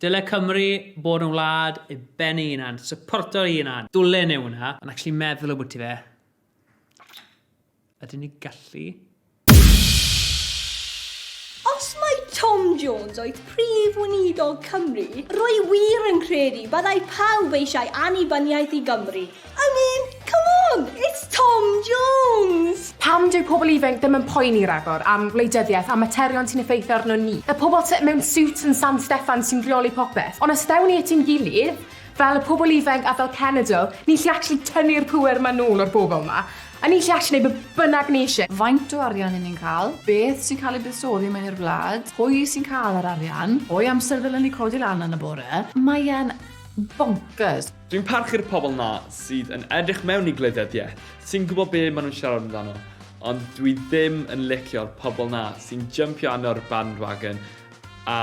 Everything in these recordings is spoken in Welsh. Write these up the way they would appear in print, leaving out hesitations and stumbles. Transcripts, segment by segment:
Dyle Cymru bod yn wlad ei ben ei hunan, supporto ei hunan. Dwlen yw hwnna, ond actually meddwl ambwti fe, ydyn ni gallu? Os mai Tom Jones oedd Prif Weinidog Cymru, rwy wir yn credu byddai pawb eisiau annibyniaeth i Gymru. I mean, come on, it's Tom Jones! Pam dyw pobl ifanc ddim yn poeni ragor am wleidyddiaeth a materion sy'n effeithio arno ni? Y pobl sy mewn suits yn San Steffan sy'n rheoli popeth. Ond os ddewn ni at ein gilydd, fel y pobl ifanc a fel cenedl, ni'n gallu actually tynnu'r pŵer 'ma nôl o'r bobl 'ma. A ni'n gallu actually neud be bynnag ni isie. Faint o arian 'yn ni'n cael? Beth sy'n cael ei buddsoddi mewn i'r wlad? Pwy sy'n cael yr arian? Pwy amser ddylen ni codi lan yn y bore? Mae e'n bonkers. Dwi'n parchu'r pobl 'na sydd yn edrych mewn i gwleidyddiaeth, sy'n gwybod be maen nhw'n siarad amdano, ond dwi ddim yn licio'r pobl 'na sy'n jympio arno'r bandwagon a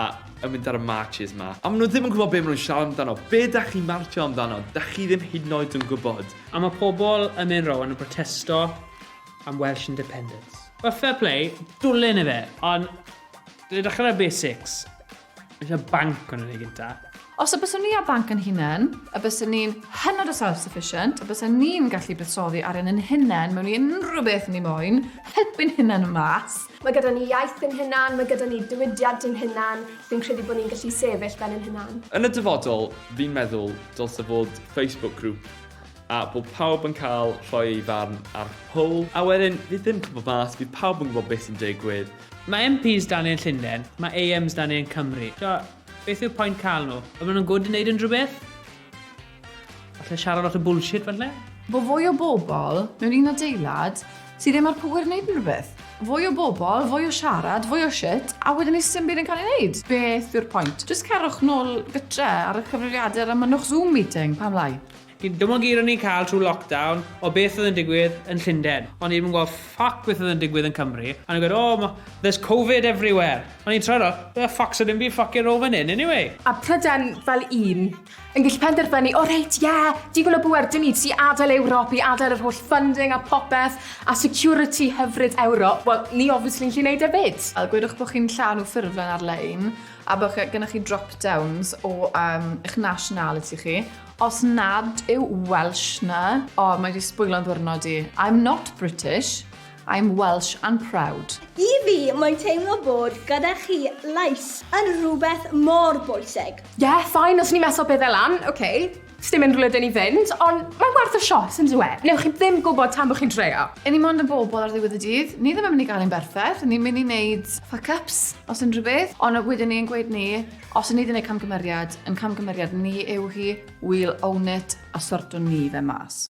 yn mynd ar y marches 'ma. A maen nhw ddim yn gwybod be maen nhw'n siarad amdano. Be da chi'n martio amdano? Da chi ddim hyd yn oed yn gwybod. A mae pobl yn mynd rownd yn protesto am Welsh independence. Wel, fair play, dwlen i fe, ond dwi dechrau ar basics. Eisiau banc o'n ei gynta. Os y byswn ni â banc yn hunain, y byswn ni'n hynod o self-sufficient, y byswn ni'n gallu buddsoddi arian yn hunain mewn i unrhyw beth ni moyn, helpu'n hunain yn mas. Mae gyda ni iaith yn hunan, mae gyda ni diwydiant yn hunan, fi'n credu bod ni'n gallu sefyll ben yn hunan. Yn y dyfodol, fi'n meddwl dylse fod Facebook group a bod pawb yn cael rhoi ei farn ar poll, a wedyn fydd ddim cwympo mas, fydd pawb yn gwybod beth sy'n digwydd. Mae MPs 'da ni yn Llundain, mae AMs 'da ni yn Cymru. So, beth yw'r pwynt cael nhw? Ydyn nhw'n good yn neud unrhyw beth? Falle siarad lot o bullshit falle? Bod fwy o bobl mewn un adeilad sydd ddim â'r pŵer i wneud unrhyw beth. Fwy o bobl, fwy o siarad, fwy o shit, a wedyn ni sdim byd yn cael ei wneud. Beth yw'r pwynt? Jyst cerwch nôl gytre ar y cyfrifiadur a mynnwch Zoom meeting, pam lai? Dim ond geiriau o'n i'n cael trwy lockdown o beth oedd yn digwydd yn Llundain. O'n i ddim yn gweld ffuck beth oedd yn digwydd yn Cymru. A o'n i'n gweud, oh, ma, there's Covid everywhere. O'n i'n troi rownd, the fuck, so dim byd fucking rôl fan hyn, anyway. A Prydain fel un yn gallu penderfynu, o reit, ie, yeah, digon o bŵer dyn ni i adael Ewrop, i adael yr holl funding a popeth, a security hyfryd Ewrop. Wel, ni obviously yn gallu neud e fyd. Fel, gwedwch bod chi'n llanw ffurflen ar-lein, a bod gennych chi drop-downs o um, eich nationality chi, Os nad yw Welsh na, o, oh, mae wedi sbwylo'n ddwrnod i. I'm not British, I'm Welsh and proud. I fi, mae'n teimlo bod gyda chi lais yn rhywbeth mor bwysig. Ie, yeah, fine, os ni'n meso pethau lan, oce, okay. Sdim unrhyw le dyn ni fynd, ond mae'n werth y shot, yn dyw e? Newch chi ddim gwybod tan bod chi'n treio. Yn ni mond yn bobl ar ddiwedd y dydd, ni ddim yn mynd i gael ein berffaith, ni'n mynd i wneud fuck-ups os unrhyw beth, ond wedyn ni'n gweud ni, Os 'yn ni 'di neud camgymeriad, yn camgymeriad ni yw hi, we'll own it a sorto ni fe mas.